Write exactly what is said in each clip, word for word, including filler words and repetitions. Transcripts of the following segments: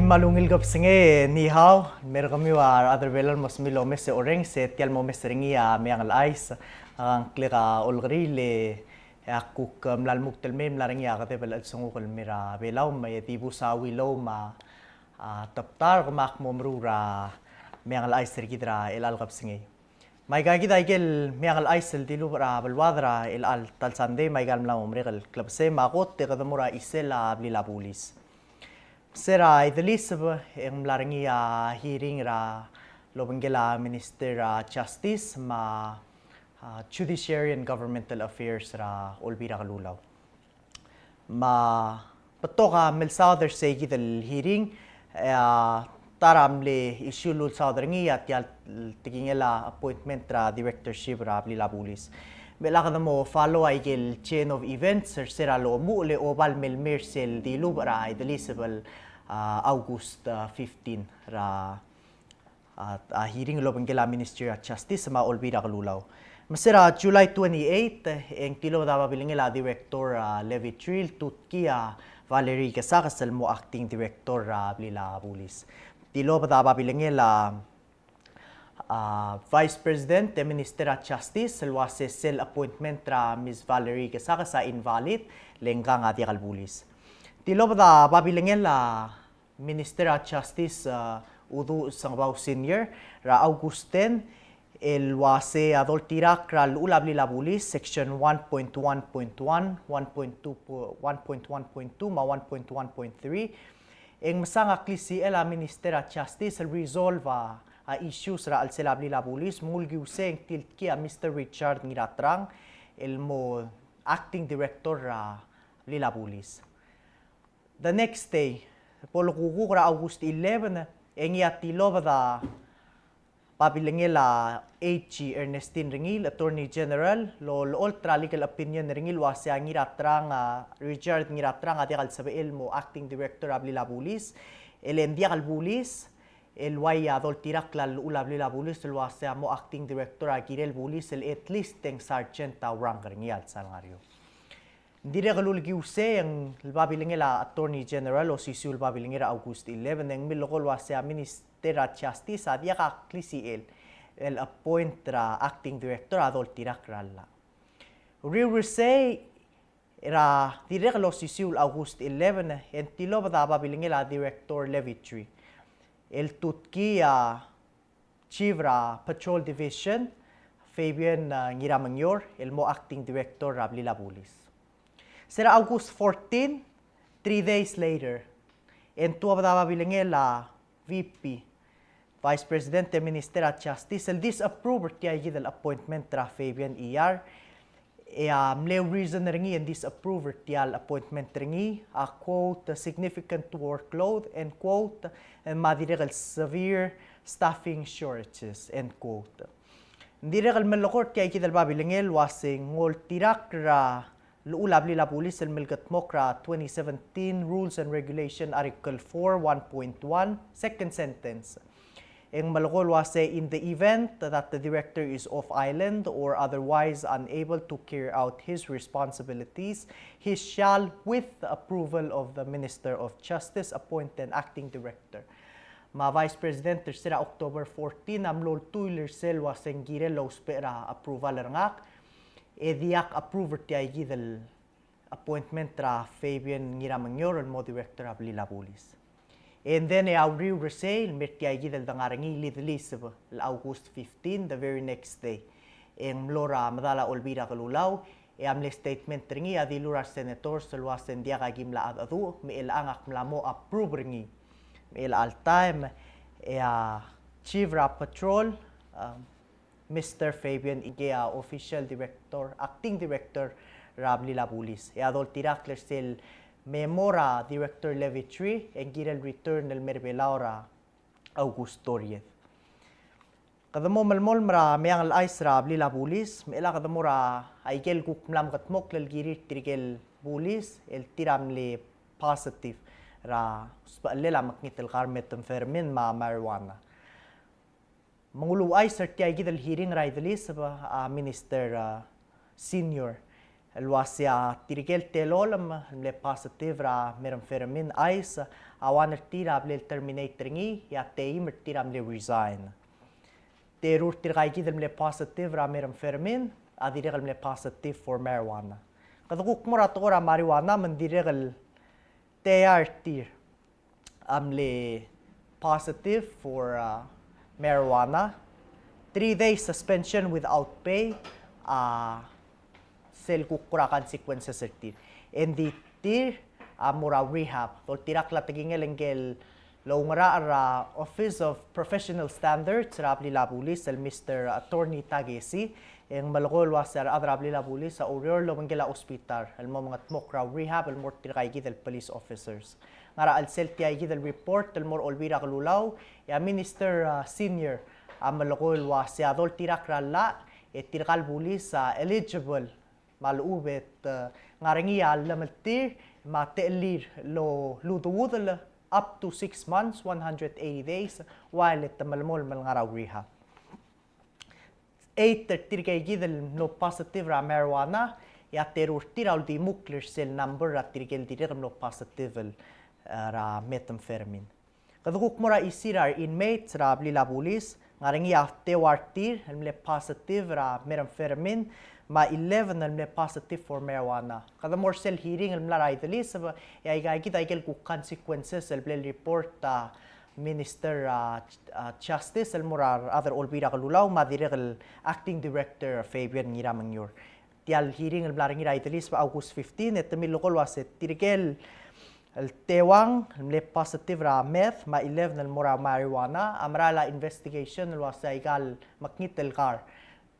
Me a ungil kebesengei, ni hao, me er kemiu a rechad er a Belau el mo smiu el omes e orrenges e tia el mo omes er ngii a Meang el Chais, a ngklek a olkeriil e ak kuk mla lmuut el mei el mla er ngii a kedeb el chelsenguk el mei er a Belau, me di bus a uilou me a, a, tebtar, me ak mo meruul er a Meang el Chais er kid er a chelecha el kebesengei. Me aika kid a ikel Meang el Chais el dilubech er a beluad er a chelecha el ta el sandei, me aika el mla mo merek el klebesei, me a kot e kede mo er a chisel a blil a bulis. Se er a Ideliseb e ng mla er ngii a hearing er a lobengkel a Minister er a Justice me a, a, Judiciary and Governmental Affairs er a Olbiil er a Kelulau. Me a betok a milsaod er sei kid el hearing, e a ta er a mle issue el ulsaod er ngii a tia el tekingel a appointment er a directorship er a blil a bulis. Me chelecha kede mo follow a ikel chain of events er se er a lomuchel e oba el mei el mei er sel dilubech er a Ideliseb el, a, August, a, fifteen er a a, a hearing el obengkel a Ministry of Justice me a Olbiil er a Kelulau. Me se er a July twenty-eight, e ng tilobed a babilengel a Director, a, Levy Tree el tutkii a Valerie Ikesakes el mo acting director er a blil a bulis. Tilobed a babilengel a, a, Vice President e Minister of Justice el uase sel appointment er a Miss Valerie Ikesakes a invalid, le ngkang a diak el bulis. Tilobed a babilengel a Minister of Justice, a, Uduch Sengebau Senior, er a August ten, el uase a doltirakl er a llechul a blil a bulis, section one point one point one, one point two, one point one point two, me a one point one point three. E ng mesang a klisichel a Minister of Justice el resolve a, a issues er a chelsel a blil a bulis, me ng ulekiu sei e ng tiltkii a Mister Richard Ngiratrang, el mo acting director er a blil a bulis. The next day, bo lekukuk er a August eleven, e ngii a tilobed a babilengel a A G Ernestine Rengiil, Attorney General, el olecholt er a legal opinion er ngii el uase a Ngiratrang, a, Richard Ngiratrang a diak el sebechel el mo acting director er a blil a bulis, e le ng diak el bulis, el uai a doltirakl a llechul a blil a bulis el uase a mo acting director a kirel bulis el at least e ng sergeant a rank er ngii a lsal ngar er eou. Ng dirrek el ulekiu sei e ng babilengel a Attorney General, osisiu el babilengel er a August eleven, e ng milekoi el uase a Minister er a Justice a diak a klisichel el appoint er a acting director a doltirakl er a llach. Uriul er sei er a dirrek el osisiu el August eleven, e ng tilobed a babilengel a Director Levy Tree el tutkii a Chief er a Patrol Division, Fabian, a, Ngiramengior, el mo acting director er a blil a bulis. Se er a August fourteen, three days later, e ng tuobed a babilengel a V P, Vice President e Minister er a Justice, el disapprove er tia kid el appointment er a Fabian Iyar, e a mle reason er ngii e ng disapprove er tia el appointment er ngii a, quote, significant workload, end quote, me a dirrek el severe staffing shortages, end quote. Ng dirrek el melekoi er tia kid el babilengel el uase ng oltirakl er a llechul a blil a bulis el melekedmokl er a twenty seventeen Rules and Regulation Article four one point one, second sentence. E ng melekoi el uase, in the event that the director is off island or otherwise unable to carry out his responsibilities, he shall, with the approval of the Minister of Justice, appoint an acting director. Me a Vice President er se er a October fourteen a mlo ultuil er sel uase ng kirel el ousbech er a approval er ngak, e diak approve er tia kid el appointment er a Fabian Ngiramengior el mo director er a blil a bulis. And then e a uriul er sei el mer tia kid el de ngar er ngii el Ideliseb el August fifteen, the very next day, e ng mlo er a medal a Olbiil er a Kelulau, e a mle statement er ngii a dilu er a resenators el uase ng diak a ki mla cheldecheduch, me chelechang ak mla mo approve er ngii. Me chelecha el taem e a Chief er a Patrol, um, Mister Fabian Iyar a official director, acting director er a blil a bulis. E a doltirakl er sel memo er a Director Levy Tree e ng kirel return el mer Belau er a August thirtieth. Kede mo melemolem er a Meang el Chais er a blil a bulis, me chelecha kede mo er a ikel kuk mla mekedmokl el kirir tirkel bulis el tir a mle positive er a usbechellel a mekngit el kar methamphetamine me a marijuana. Me ng uluuchais er tia kid el hearing er a Ideliseb a Minister, a, Senior, el uasei a tirke el telolem el mle positive er a methamphetamine, ice, a one er tir a bla el terminate er ngii, e a teim er tir a mle resign. Teru er tirkaikid el mle positive er a methamphetamine a dirrek el mle positive for marijuana. Kede kuk mo er a tekoi er a marijuana me ng dirrek el teia er tir a mle positive for, uh, marijuana, three days suspension without pay, uh, sel kuk kora consequences er tir. Engdi tir a mo er a rehab. Doltirakl a tekingel ngike el oungerachel er a Office of Professional Standards er a blil a bulis el Mister Attorney Takesi, e ng melekoi el uasei a rechad er a blil a bulis a oureor el obengkel a hospital el mo mengedmokl er a rehab el mo er tirkaikid el police officers. Ngar er a chelsel tiaikid el report el mo er a Olbiil er a Kelulau, e a Minister, uh, Senior a melekoi el uasei a doltirakl er a llach, e tirka el bulis a eligible me a lechub e te, uh, ngar er ngii a llemeltir me a techellir el, el udoudel up to six months, one hundred eighty days, while e te melemolem el ngar er a rehab. Eight er tirkaikid el mlo positive er a marijuana, e a teru er tir a uldimukl er sel number er a tirke el dirrek el mlo positive el, er a methamphetamine. Kede kuk mo er a chisir a re inmates er a blil a bulis, ngar er ngii a teua er tir el mle positive er a methamphetamine, me a eleven el mle positive for marijuana. Kede mo er sel hearing el mla er a Ideliseb, e aikaikid a ikel kuk consequences el bla el report a Minister, uh, uh, Justice el mo er a rechad er a Olbiil er a Kelulau me a dirrek el Acting Director Fabian Ngiramengior. Tia el hearing el mla er ngii er a Ideliseb August fifteen, e te milekoi el uasei tirke el teuang el mle positive er a meth me a eleven el mo er a marijuana a merael a investigation el uasei aika el mekngit el kar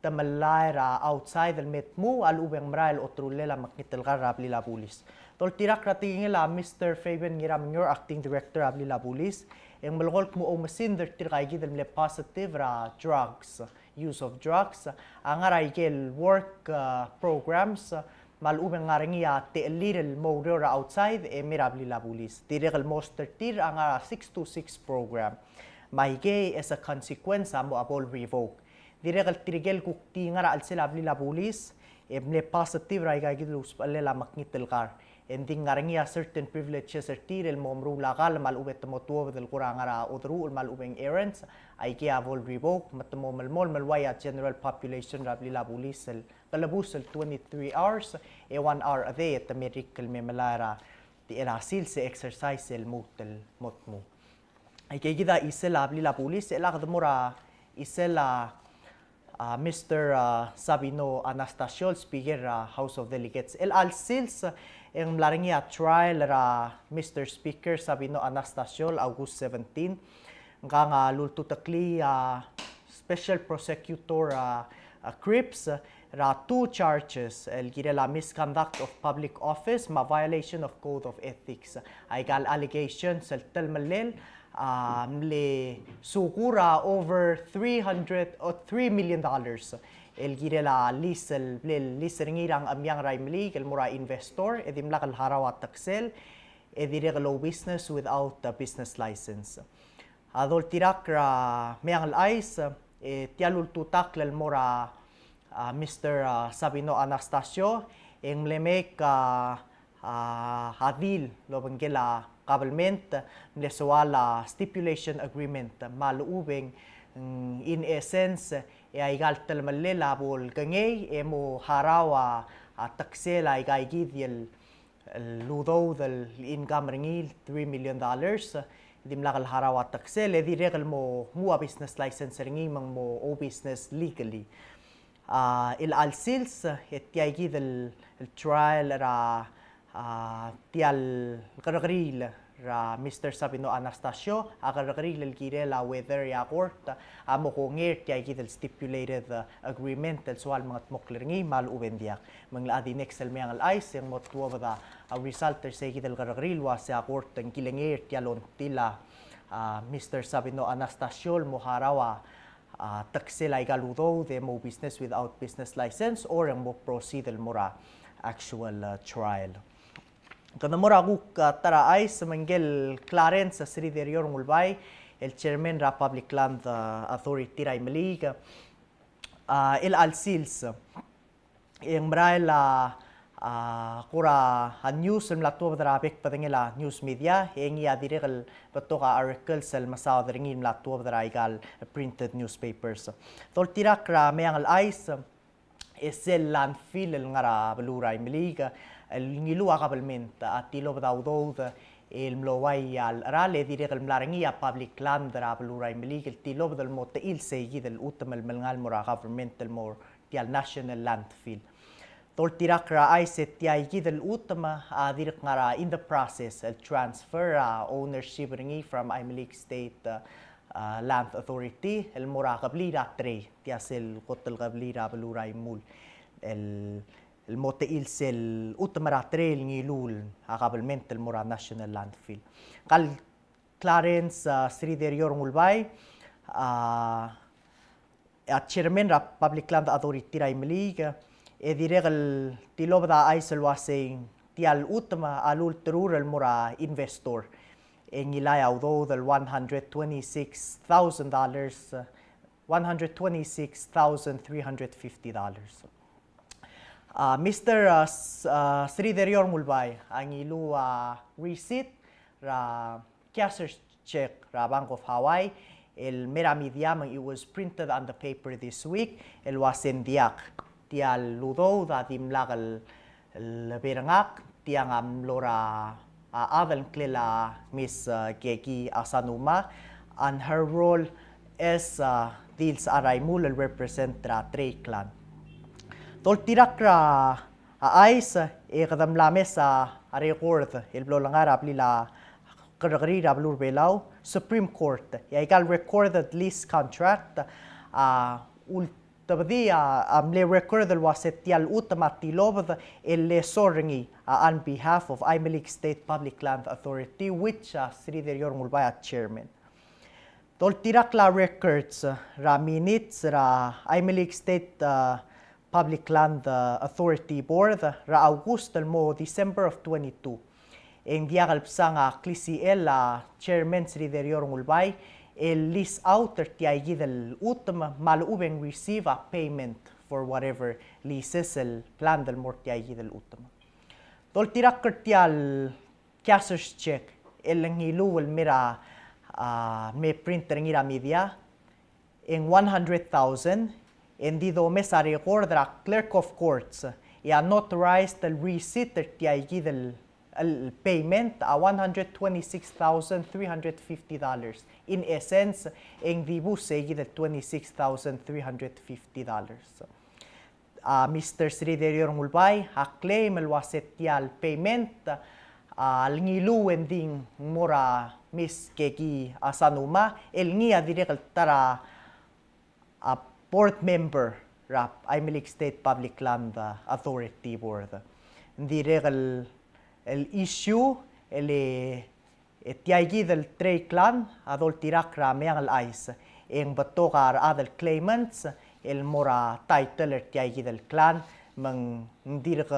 te melai er a outside el me tmuu a lechub e ng merael oterullel a mekngit el kar er a blil a bulis. Doltirakl er a tekingel a Mister Fabian Ngiramengior, Acting Director er a blil a bulis, e ng melekoi el kmo oumesingd er tirkaikid el mle positive er a drugs, use of drugs, a ngar er a ikel work, uh, programs, me a lechub e ng ngar er ngii a techellir el mo oureor er a outside e mei er a blil a bulis. Dirrek el most er tir a ngar er a six two six program. Me aikei as a consequence a mo a bo el revoke. Dirrek el tirke el kuk di ngar er a chelsel a blil a bulis e mle positive er aikaikid el usbechel a mekngit el kar, e ng di ngar er ngii a certain privileges er tir el mo meruul a kall me a lechub e te mo tuobed el kora ngar er a oderuchel me a lechub e ng errands, aikei a bo el revoke me te mo melemolem el uai a general population er a blil a bulis el kelebus el twenty-three hours, e one hour a day e te merikl el me melai er a techel a sils e exercise el lmuut el mo tmuu. Aikeikid a chisel a blil a bulis, e chelecha kede mo er a chisel a, a, Mister, a, Sabino Anastacio, el Speaker er a House of Delegates. Chelecha el sils e ng mla er ngii a trial er a Mister Speaker Sabino Anastacio el August seventeen. Ngkang a lultuteklii a Special Prosecutor, a, a, Cripps, er a two charges el kirel a misconduct of public office me a violation of code of ethics. Aika el allegations el telemellel a mle sukur a over three hundred or three million dollars el kirel a lease el, el lease er ngii er a Ngchemiang er a Imeliik el mo er a investor e dimlak el harau a teksel e dirrek el oubusiness without a business license. A doltirakl er a Meang el Chais, e tia el ultutakl el mo er a, a, Mister, a, Sabino Anastacio, e ng mle make a, a, a deal el obengkel a kabelment, mle soal a stipulation agreement, me a lechub e ng, mm, in essence, e aika el telemellel a bo el kengei, e mo harau a, a teksel aikaikid el el udoud el income er ngii el three million dollars, dimlak el harau a teksel, e dirrek el mo nguu a business license er ngii me ng mo oubusiness legally. A, chelecha el sils, e tiaikid el, el trial er a, a, tia el kerrekeriil er a Mister Sabino Anastacio, a kerrekeriil el kirel a whether e a court a mo kongei er tiaikid el stipulated, a, agreement el soal mengedmokl er ngii me a lechub e ng diak. Me ng locha di next el Meang el Chais e ng mo tuobed a, a, result er seikid el kerrekeriil el uasei a court ng kilengei er tia el ongtil a, a, Mister Sabino Anastacio el mo harau a, a, teksel aika el udoud e mo business without business license or e ng mo proceed el mo er a actual, a, trial. Kede mo er a kuk, a, ta er a chais me ngike el Clarence Sriderior Ngulbai, el chairman er a Public Land, a, Authority er a Imeliik, a, chelecha el sils e ng merael a, A kora a news el mla tuobed er a bek el bedengel a news media, e ngii a dirrek el betok a articles el mesaod er ngii el mla tuobed er aika el printed newspapers. Doltirakl er a meang el chais, e sel landfill el ngar er a beluu er a Imeliik el ngiluu a kabelment a tilobed a udoud el mlo uai a cheral, e dirrek el mla er ngii a public land er a beluu er a Imeliik el tilobed el mo techills seikid el chutem el melengai el mo er a government el mo er tia el national landfill. Doltirakl er a chais, e tiaikid el chutem a dirk ngar er a in the process el transfer a ownership er ngii from Imeliik State, uh, uh, Land Authority el mo er a kebliil er a Trei, tia sel kot el kebliil er a beluu er a Imul, el, el mo techills sel chutem er a Trei el ngiluu a kabelment el mo er a national landfill. Ngka el Clarence, uh, Sriderior Ngulbai, uh, a chairman er a Public Land Authority er a Imeliik, e dirrek el tilobed a chais el uasei tia el chutem a lulterau el mo er a investor. E ngilai a udoud el one hundred twenty-six thousand dollars, uh, one hundred twenty-six thousand three hundred fifty dollars. Uh, Mister, uh, S-, uh, Sriderior Ngulbai a ngiluu a receipt er a cashier's check er a Bank of Hawaii, el mei er a media me ng, it was printed on the paper this week, el uasei ng diak. Tia el udoud a dimlak el, el bo er ngak, tiang a mlo er a, a chad el ngklel a Miss, uh, Keki Asanuma, and her role as, uh, di el secharraimul el represent er a Trei clan. Doltirakl er a a chais, e kede mla mes a record el blo lengar er a blil a kerrekeriil er a beluu er a Belau, Supreme Court, e aika el recorded lease contract a ultebedii a, a mle record el uasei tia el chutem a tilobed el lessor er ngii a on behalf of Imeliik State Public Land Authority, which, uh, Sriderior Ngulbai a chairman. Doltirakl a records er a minutes er a Imeliik State, uh, Public Land, uh, Authority Board er a August el mo December of twenty-two. E ng diak el bsang a klisichel a chairman Sriderior Ngulbai el lease out er tiaikid el chutem me a lechub e ng receive a payment for whatever leases el planned el mo er tiaikid el chutem. Doltirakl er tia el cashier's check el ngiluu el mei er a, a, me print er ngii er a media, e ng one hundred thousand, e ng di domes a record er a Clerk of Courts, e a notarized el receipt er tiaikid el, el payment a one hundred twenty-six thousand three hundred fifty dollars. In essence, e ng dibus seikid el twenty-six thousand three hundred fifty dollars. A Mister Sriderior Ngulbai a claim el uasei tia el payment a lengiluu e ng di ng mo er a Miss Keki Asanuma, el ngii a dirrek el ta er a, a board member er a Imeliik State Public Land, uh, Authority Board. Ng dirrek el, el issue el e E tiaikid el Trei clan a doltirakl er a meang el chais, e ng betok a rechad el claimants el mo er a title er tiaikid el clan, me ng dirk,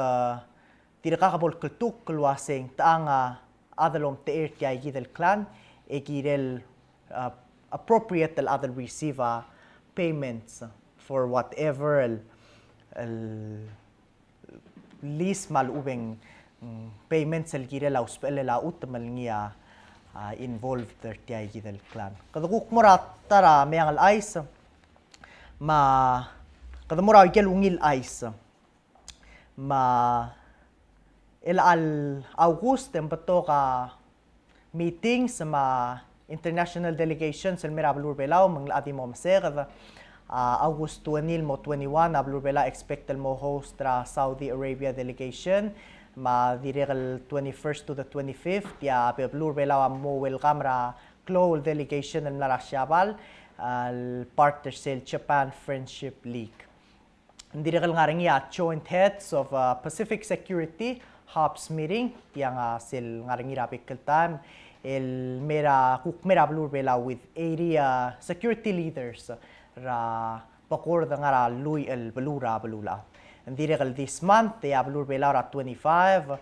dirkak bo lekltuk el uasei ng techang a chad el omtechei er tiaikid el clan, e kirel, uh, appropriate el chad el receive a payments for whatever el, el lease me a lechub e ng, mm, payments el kirel a usbechel el chutem el ngii a, a, involved er tiaikid el clan. Kede kuk mo er a ta er a meang el chais, me kede mo er a ikel ungil chais. Me el chelecha el August e ng betok a meetings me a international delegations el mei er a beluu er a Belau me ng locha di mo meseked. A August twenty el mo twenty-one a beluu er a Belau expect el mo host er a Saudi Arabia delegation, me a dirrek el twenty-first to the twenty-fifth e a beluu er a Belau a mo welcome er a klou el delegation el mla er a Siabal, el part er sel Japan Friendship League. Ng dirrek el ngar er ngii a joint heads of, uh, Pacific Security hubs meeting, tiang a sel ngar er ngii er a bek el taem, el mei er a, kuk mei er a beluu er a Belau with eighty, uh, security leaders er a bekord ngar er a lluich el beluu er a beluulechad. Ng dirrek el this month, e a beluu er a Belau er a twenty-five,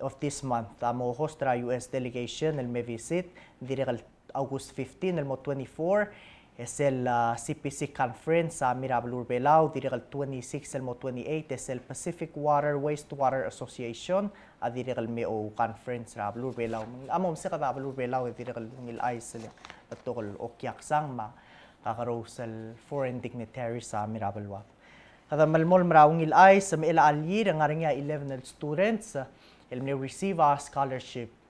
of this month a mo host er a U S delegation el me visit, ng dirrek el August fifteen el mo twenty-four, E sel, a, C P C conference a mei er a beluu er a Belau, dirrek el twenty-six el mo twenty-eight, e sel Pacific Water Wastewater Association a dirrek el me conference er a beluu er a Belau. A mo mesa kede a beluu er a Belau e dirrek el ungil chais el betok el okiaksang me a kakerous el foreign dignitaries a mei er a beluad. Kede melemolem er a ungil chais me er chelecha el year e ng ngar er ngii a eleven el students el mle receive a scholarship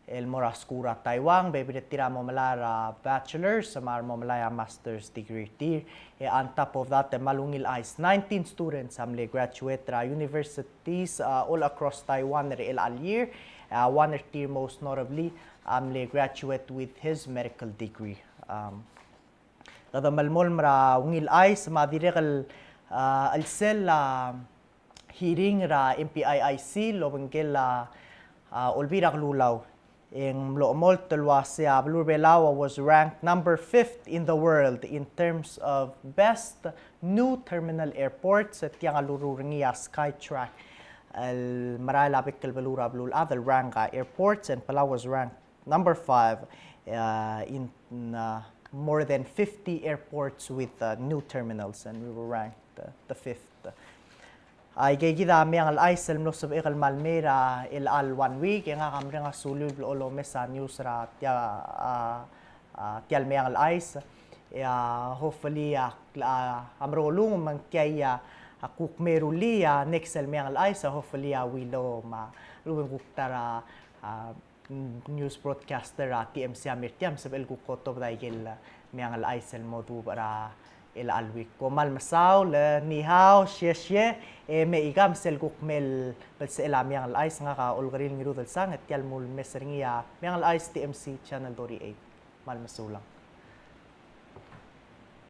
el mo er a skuul er a Taiwan, bebil er tir a mo melai er a bachelor's, me a re mo melai a master's degree er tir. E on top of that, e kmal ungil chais, nineteen students a mle graduate er a universities, uh, all across Taiwan er chelecha el year. Uh, one er tir most notably a mle graduate with his medical degree. Um, Kede melemolem er a ungil chais me a dirrek el, a, chelsel a hearing er a M P I I C el obengkel a, a, Olbiil er a Kelulau. E ng mlo chemolt el uase a beluu er a Belau a was ranked number fifth in the world in terms of best new terminal airports. E tiang a luruul er ngii a Skytrax el merael a bek el beluu er a beluulechad el rank a airports, and Palau was ranked number five, uh, in, uh, more than fifty airports with, uh, new terminals, and we were ranked, uh, the fifth. Aike kid a Meang el Chais el mlo sebechek el kmal mei er a chelecha el one week, e ngak a mereng a sulmiu el blechoel omes a news er a tia, a, a, tia el Meang el Chais. E a, hopefully, a, a, a mlo lung me ng kiei a, a kuk mei e rullii a next el Meang el Chais, a hopefully a Willow me a lechub e ng kuk ta er a, a, news broadcaster er a T M C a mei er tia me sebechel kuk otobed aike el Meang el Chais el mo duubech er a chelecha el week. Kom kmal mesaul, e ni hao, sie sie, e me ika me sel kuk mei el belsechel a Meang el Chais, ngak a Olkeriil Ngirudelsang, e tia el mle omes er ngii a Meang el Chais T M C Channel thirty-eight. Kmal mesulang.